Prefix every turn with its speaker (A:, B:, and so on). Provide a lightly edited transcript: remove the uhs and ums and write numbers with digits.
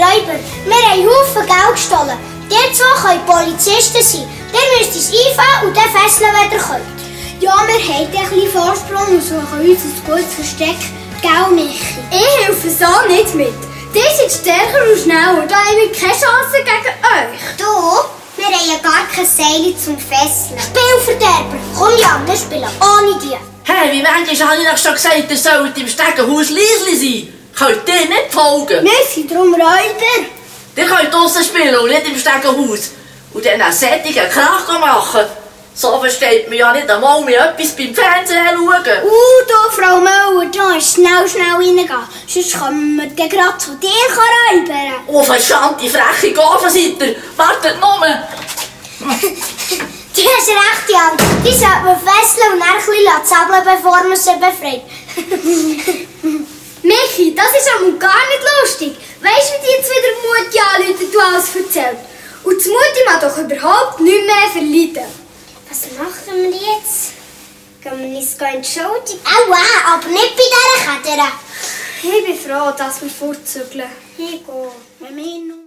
A: Räuber, wir haben Haufen Geld gestohlen. Ihr zwei können Polizisten sein. Ihr müsst uns einfangen und dann fesseln, wenn ihr könnt. Ja, wir haben ein bisschen Vorsprung und suchen uns ein gutes Versteck. Gell, Michi?
B: Ich helfe so nicht mit. Die sind stärker und schneller, da haben wir keine Chance gegen euch.
A: Du? Wir haben ja gar keine Seile zum Fesseln. Spielverderber! Komm Jan, wir spielen ohne die.
C: Hey, wie manchmal habe ich euch schon gesagt, ihr sollt im Stegenhaus leise sein? Könnt ihr nicht folgen?
A: Wir sind darum Räuber.
C: Ihr könnt draussen spielen und nicht im Stegenhaus. Und dann einen sättigen Krach machen. So versteht man ja nicht einmal mehr etwas beim Fernsehen schauen.
A: Du, Frau Müller, du musst schnell reingehen. Sonst können wir dann gerade zu dir räubern.
C: Oh, verstandte freche Gaben seid ihr. Wartet nur.
A: Du hast recht, Jan. Die sollte man fesseln und dann ein bisschen zappeln, bevor man sie befreit.
B: Michi, das ist aber gar nicht lustig. Weisst du, wie die jetzt wieder Mutti anrufen, du alles erzählt? Und die Mutti mag doch überhaupt nichts mehr verleiden.
A: Was machen wir jetzt? Gehen wir uns entschuldigen? Aua, aber nicht bei dieser Kette.
B: Ich bin froh, dass wir fortzügeln.
A: Ich gehe.